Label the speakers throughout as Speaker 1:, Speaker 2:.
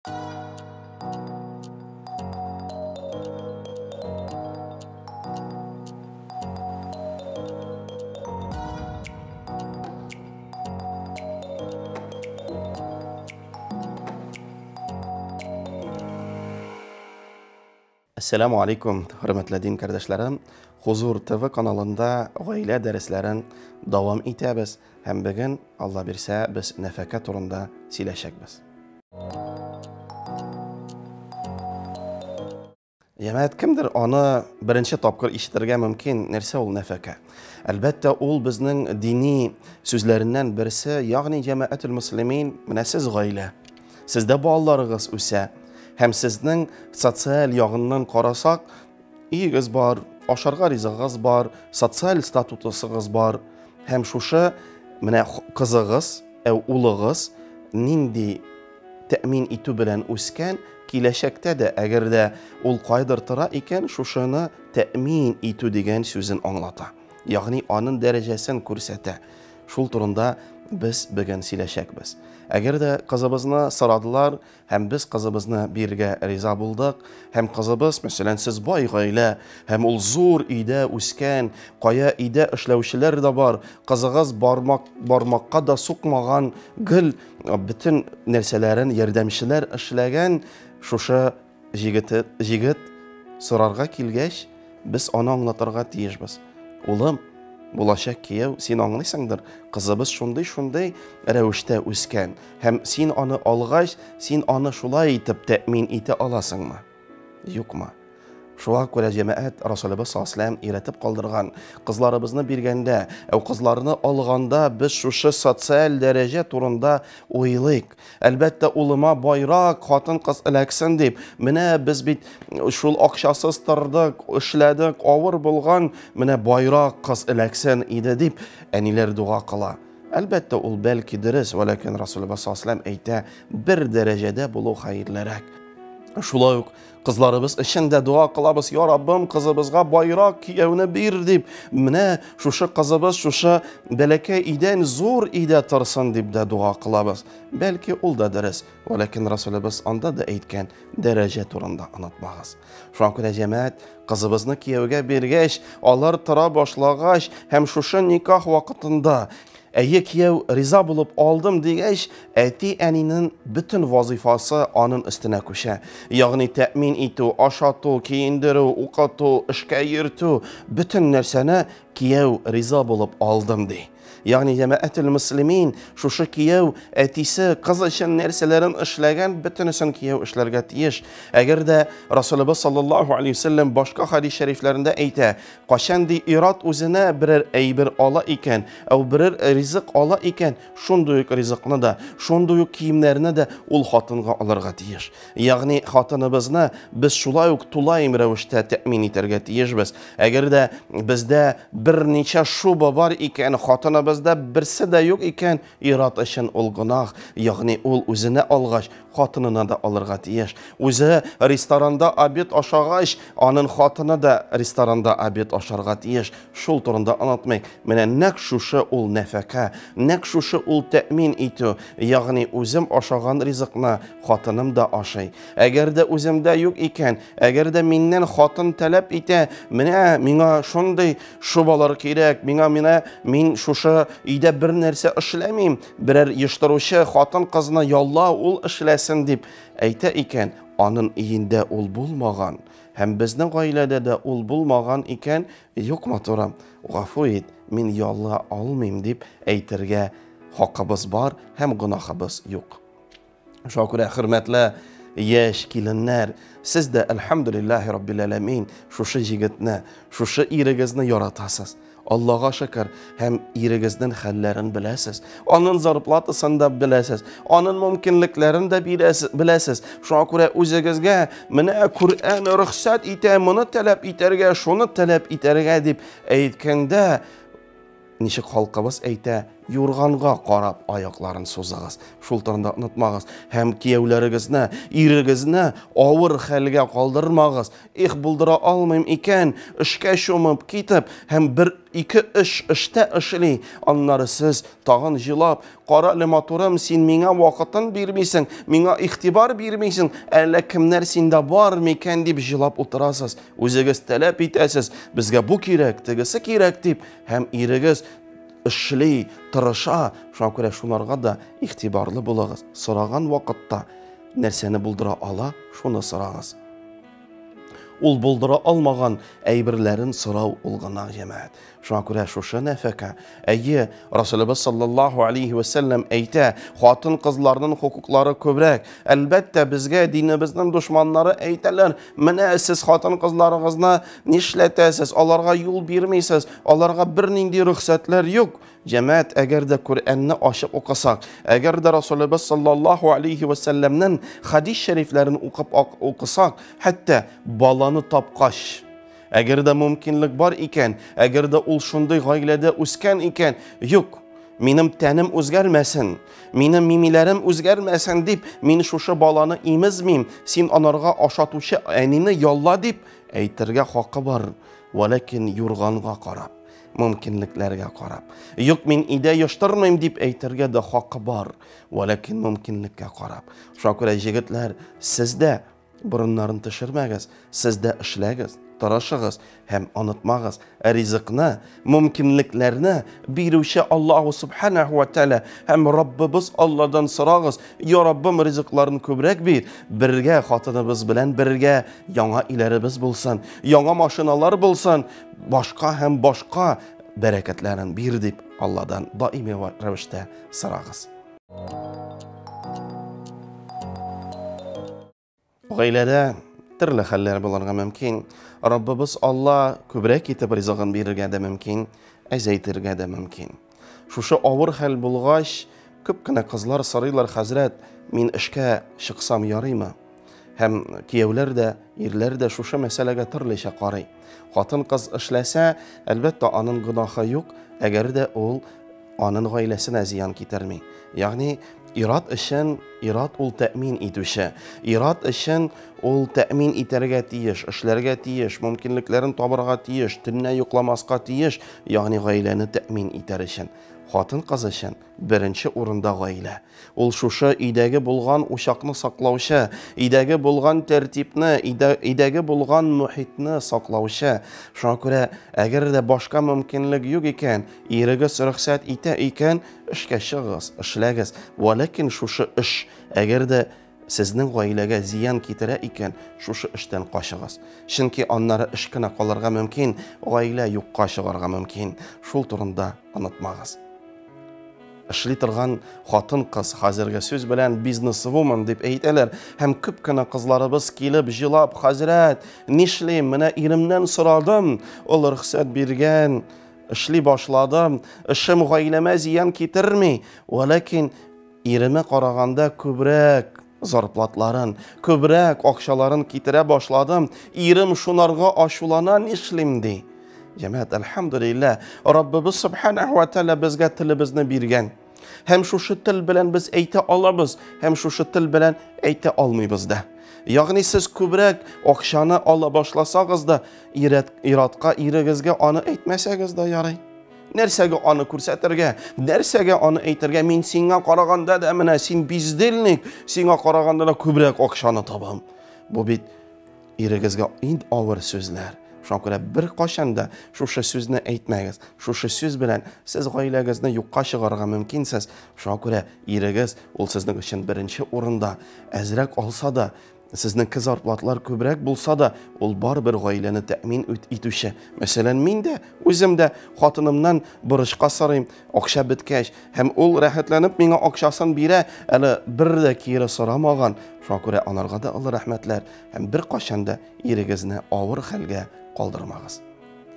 Speaker 1: Әссәламү алейкум, хөрмәтле дин кардәшләрем. Хузур ТВ каналында гаилә дәресләрен дәвам итәбез һәм бүген, Алла бирсә, без нәфәкә турында сөйләшәкбез. Җәмәгать, кемдер аны беренче тапкыр ишетергә мөмкин, нәрсә ул нәфәкә? Әлбәттә, ул безнең дини сүзләреннән берсе, ягъни җәмәгател мөслимин, менә сез гаилә. Сездә балаларыгыз үсә һәм сезнең социаль ягыннан карасак, өегез бар, ашарга ризыгыгыз бар, социаль статусыгыз бар һәм шушы менә кызыгыз, ә улыгыз нинди тәэмин итү белән үскән, киләчәктә дә, әгәр дә ул кайдыр тора икән, шушыны тәэмин итү дигән сүзен аңлата. Ягъни аның дәрәҗәсен күрсәтә. Шул турында без бүген сөйләшәкбез. Әгәр дә кызыбызны сорадылар һәм без кызыбызны бирергә риза булдык, һәм кызыбыз, мәсәлән, сез бай гаилә, һәм ул зур өйдә үскән, кая өйдә эшләүчеләр дә бар, кызыгыз бармак бармакка да сукмаган, гел бөтен нәрсәләрен ярдәмчеләр эшләгән, шушы җигете җигет сорарга килгәч, без аны аңлатырга тиешбез. Улым, булачак кияү, син аңлыйсыңдыр, кызыбыз шундый-шундый рәвештә үскән, һәм син аны алгач, син аны шулай итеп тәэмин итә аласыңмы? Юкмы? Шуңа күрә җәмәгать Расулыбыз саллаллаһу өйрәтеп калдырган, кызларыбызны биргәндә, ә кызларны алганда без шушы социаль дәрәҗә турында уйлыйк. Әлбәттә, улыма байрак, хатын-кыз эләксен дип, менә без бит шул акчасыз тордык, эшләдек, авыр булган, менә байрак кыз эләксен иде дип, әниләр дога кыла. Әлбәттә, ул бәлки дөрес, вәләкин Расулыбыз саллаллаһу әйтә, бер дәрәҗәдә булу хәерлерәк. Шулай ук кызларыбыз өчен дә дога кылабыз, я Раббым, кызыбызга байрак кияүне бир дип. Менә шушы кызыбыз шушы бәләкәй өйдән зур өйдә торсын дип дә дога кылабыз. Бәлки ул да дөрес, вәләкин Расулыбыз анда да әйткән, дәрәҗә турында онытмагыз. Шуңа күрә җәмәгать, кызыбызны кияүгә биргәч, алар тора башлагач һәм шушы никах вакытында әйе, кияү риза булып алдым дигәч, әти-әнинең бөтен вазифасы аның өстенә күчә. Ягъни тәэмин итү, ашату, киендерү, укыту, эшкә йөртү, бөтен нәрсәне кияү риза булып алдым ди. Ягъни җәмәгател мөслимин, шушы кияү әтисе кыз өчен нәрсәләрен эшләгән, бөтенесен кияү эшләргә тиеш. Әгәр дә Расулыбыз саллаллаһу алейһи вәсәлләм башка хадис шәрифләрендә әйтә, качан ди ир-ат үзенә берәр әйбер ала икән, әү берәр ризык ала икән, шундый ук ризыкны да, шундый ук киемнәрне дә ул хатынга алырга тиеш. Ягъни хатыныбызны без шулай ук тулаем рәвештә тәэмин итәргә тиешбез. Әгәр дә бездә берничә шуба бар икән, хатыныбызда берсе дә юк икән, ир-ат өчен ул гөнаһ, ягъни ул үзенә алгач, хатынына да алырга тиеш. Үзе ресторанда обед ашагач, аның хатыны да ресторанда обед ашарга тиеш. Шул турында онытмыйк. Менә нәкъ шушы ул нәфәкә, нәкъ шушы ул тәэмин итү, ягъни үзем ашаган ризыкны хатыным да ашый. Әгәр дә үземдә юк икән, әгәр дә миннән хатын таләп итә, менә миңа шундый шубалар кирәк, миңа менә мин шушы өйдә бер нәрсә эшләмим, берәр оештыручы хатын-кызны ялла, ул эшләсен дип әйтә икән, аның өендә ул булмаган һәм безнең гаиләдә дә ул булмаган икән, юк, матурым, гафу ит, мин ялла алмыйм дип әйтергә хакыбыз бар һәм гөнаһыбыз юк. Шуңа күрә, хөрмәтле яшь киленнәр, сез дә, әлхәмдүлилләһи раббил әләмин, шушы җегетне, шушы ирегезне яратасыз. Аллага шөкер, һәм ирегезнең хәлләрен беләсез, аның зарплатасын да беләсез, аның мөмкинлекләрен дә беләсез. Шуңа күрә үзегезгә менә Коръән рөхсәт итә, моны таләп итәргә, шуны таләп итәргә дип әйткәндә, ничек халкыбыз әйтә, Юрганга карап аякларын сузыгыз. Шул турында онытмагыз. Һәм кияүләрегезне, ирегезне авыр хәлгә калдырмагыз. Их, булдыра алмыйм икән, эшкә чумып китеп, һәм бер ике эш эштә эшли. Аннары сез тагын җылап, кара әле матурым, син миңа вакытын бирмисең, миңа игътибар бирмисең, әллә кемнәр синдә бар микән дип җылап утырасыз. Үзегез таләп итәсез, безгә бу кирәк, тегесе кирәк дип, һәм ирегез эшли, тырыша. Шуңа күрә шуларга да игътибарлы булыгыз. Сораган вакытта нәрсәне булдыра ала, шуны сорагыз. Ул булдыра алмаган әйберләрен сорау ул гына, җәмәгать. Шуңа күрә шушы нәфәкә. Әйе, Расулыбыз саллаллаһу алейхи ва сәлләм әйтә, хатын-кызларның хокуклары күбрәк. Әлбәттә, безгә динебезнең дошманнары әйтәләр, менә сез хатын-кызларыгызны нишләтәсез, аларга юл бирмисез, аларга бернинди рөхсәтләр юк. Җәмәгать, әгәр дә Коръәнне ачып укысак, әгәр дә Расулыбыз саллаллаһу алейхи ва сәлләмнең хадис шәрифләрен укып укысак, хәтта баланы тапкач, әгәр дә мөмкинлек бар икән, әгәр дә ул шундый гаиләдә үскән икән, юк, минем тәнем үзгәрмәсен, минем мимиләрем үзгәрмәсен дип, мин шушы баланы имезмим, син анарга ашатучы әнине ялла дип әйтергә хакы бар. Вәләкин юрганга карап, мөмкинлекләргә карап. Юк, мин өйдә йоштырмыйм дип әйтергә дә хакы бар. Вәләкин мөмкинлеккә карап. Шуңа күрә җегетләр, сез дә борыннарын төшермәгез, сез дә эшләгез, тырышыгыз һәм онытмагыз, ризыкны, мөмкинлекләрне бирүче Аллаһу субханаху ва тааля һәм Раббыбыз Алладан сорагыз, я Раббым, ризыкларын күбрәк бир, бергә хатыныбыз белән бергә яңа өйләребез булсын, яңа машиналар булсын, башка һәм башка бәрәкәтләрен бир дип Алладан даими рәвештә сорагыз. Гаиләдә төрле хәлләр булырга мөмкин. Раббыбыз Алла күбрәк итеп ризыгын бирергә дә мөмкин, әзәйтергә дә мөмкин. Шушы авыр хәл булгач, күп кенә кызлар сорыйлар, хәзрәт, мин эшкә чыксам ярыймы? Һәм кияүләр дә, ирләр дә шушы мәсьәләгә төрлечә карый. Хатын-кыз эшләсә, әлбәттә, аның гөнаһы юк, әгәр дә ул аның гаиләсенә зыян китерми. Ягъни ират өчен ират ул тәэмин итүче. Ират өчен ул тәэмин итәргә тиеш, эшләргә тиеш, мөмкинлекләрен табырга тиеш, төнлә йокламаска тиеш, ягъни гаиләне тәэмин итәр өчен. Хатын-кыз өчен беренче урында гаилә. Ул шушы өйдәге булган учакны саклаучы, өйдәге булган тәртипне, өйдәге булган мөхитне саклаучы. Шуңа күрә, әгәр дә башка мөмкинлек юк икән, ирегез рөхсәт итә икән, эшкә чыгыгыз, эшләгез. Вәләкин шушы эш, әгәр дә сезнең гаиләгә зыян китерә икән, шушы эштән качыгыз. Чөнки аннары эш кенә калырга мөмкин, гаилә юкка чыгарга мөмкин. Шул турында онытмагыз. Эшли торган хатын-кыз, хәзерге сүз белән бизнес-вумен дип әйтәләр. Һәм күп кенә кызларыбыз килеп җылап, хәзрәт, нишлим, менә иремнән сорадым, ул рөхсәт биргән, эшли башладым, эшем гаиләмә зыян китерми, вәләкин иремә караганда күбрәк зарплатларын, күбрәк акчаларын китерә башладым, ирем шунарга ачулана, нишлим ди. Җәмәгать, әлхәмдүлилләһ, Раббыбыз субханаху ва тааля безгә телебезне биргән. Һәм шушы тел белән без әйтә алабыз, һәм шушы тел белән әйтә алмыйбыз да. Ягъни сез күбрәк акчаны ала башласагыз да, иратка, ирегезгә аны әйтмәсәгез дә ярый. Нәрсәгә аны күрсәтергә, нәрсәгә аны әйтергә, мин сиңа караганда да менә син бездельник, сиңа караганда да күбрәк акчаны табам. Бу бит ирегезгә иң авыр сүзләр. Шуңа күрә бер кашан да шушы сүзне әйтмәгез. Шушы сүз белән сез гаиләгезне юкка чыгарырга мөмкинсез. Шуңа күрә ирегез ул сезнең өчен беренче урында. Әзрәк алса да, сезнең зарплатлар күбрәк булса да, ул барыбер гаиләне тәэмин итүче. Мәсәлән, мин дә үзем дә хатынымнан бурычка сорыйм, акча беткәч, һәм ул рәхәтләнеп миңа акчасын бирә, әле бер дә кире сорамаган. Шуңа күрә анарга да олы рәхмәтләр. Һәм бер кашан да ирегезне авыр хәлгә калдырмагыз.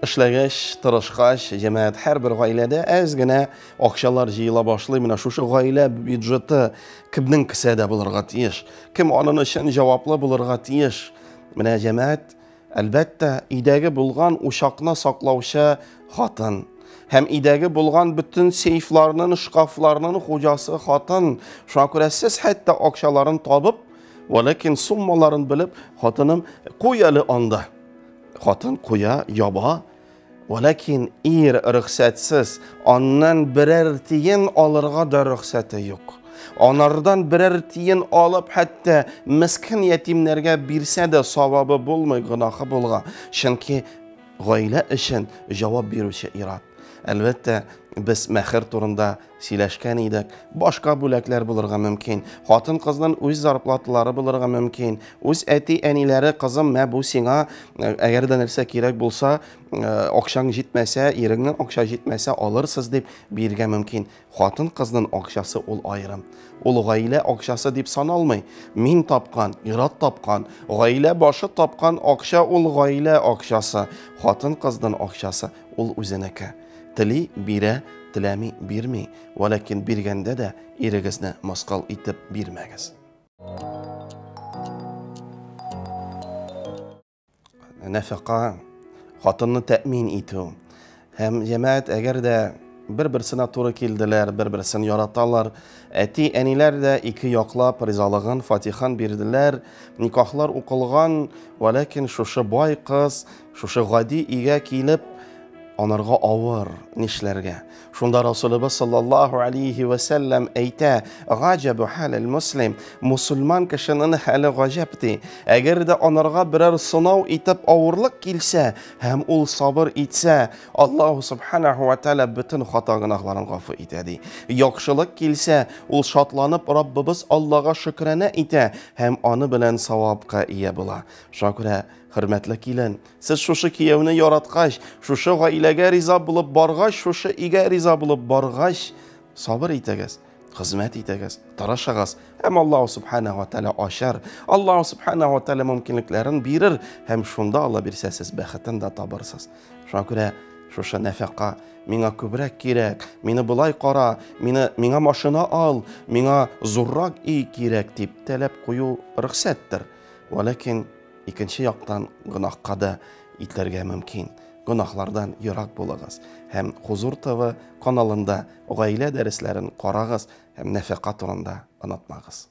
Speaker 1: Эшләгәч, тырышкач, җәмәгать һәрбер гаиләдә әз генә акчалар җыела башлый. Менә шушы гаилә бюджеты кемнең кесәдә булырга тиеш? Кем аның өчен җаваплы булырга тиеш? Менә җәмәгать, әлбәттә, өйдәге булган учакны саклаучы хатын. Һәм өйдәге булган бөтен сейфларның, шкафларның хуҗасы хатын. Шуңа күрә сез хәтта акчаларын табып, вәләкин суммаларын белеп, хатыным, куй әле анда. Хатын куя, яба. Вәләкин ир рөхсәтсез аннан берәр тиен алырга да рөхсәте юк. Анардан берәр тиен алып, хәтта мескен ятимнәргә бирсә дә савабы булмый, гөнаһы булга. Чөнки гаилә өчен җавап бирүче ир-ат. Әлбәттә, без мәхер турында сөйләшкән идек. Башка бүләкләр булырга мөмкин. Хатын-кызның үз зарплаталары булырга мөмкин. Үз әти-әниләре, кызым, мә бу сиңа, әгәр дә нәрсә кирәк булса, акчаң җитмәсә, иреңнең акча җитмәсә, алырсыз дип бирергә мөмкин. Хатын-кызның акчасы ул аерым. Ул гаилә акчасы дип саналмый. Мин тапкан, ир-ат тапкан, гаилә башы тапкан акча ул гаилә акчасы. Хатын-кызның акчасы ул үзенеке. Тели, бирә, теләми, бирми. Вәләкин биргәндә дә ирегезне мыскыл итеп бирмәгез. Нәфәка, хатынны тәэмин итү. Һәм җәмәгать, әгәр дә бер-берсенә туры килделәр, бер-берсен яраталар, әти-әниләр дә ике яклап ризалыгын, фатихан бирделәр, никахлар укылган, вәләкин шушы бай кыз, шушы гади өйгә килеп, анарга авыр, нишләргә? Шунда Расулыбыз саллаллаһу алейхи вә сәлләм әйтә, Гаҗәбу хәлел муслим, мусульман кешенең хәле гаҗәп ди. Әгәр дә анарга берәр сынау итеп авырлык килсә һәм ул сабыр итсә, Аллаһу субханаху ва тааля бөтен хата гөнаһларын гафу итә ди. Яхшылык килсә, ул шатланып Раббыбыз Аллага шөкранә итә һәм аны белән савапка ия була. Шуңа күрә, хөрмәтле килен, Сез шушы кияүне яраткач, шушы гаиләгә риза булып баргач, шушы өйгә риза булып баргач, сабыр итегез, хезмәт итегез, тырышыгыз. Һәм Аллаһу субхана ва тааля ачар. Аллаһу субхана ва тааля мөмкинлекләрен бирер һәм шунда Алла бирсә сез бәхетен дә табырсыз. Шуңа күрә шушы нәфәка миңа күбрәк кирәк, мине болай кара, мине миңа машина ал, миңа зуррак өй кирәк дип таләп кую рөхсәттер. Вәләкин Икенче яктан гөнаһка да итләргә мөмкин. Гөнаһлардан ерак булыгыз һәм Хузур ТВ каналында гаилә дәресләрен карагыз һәм нәфәка турында онытмагыз.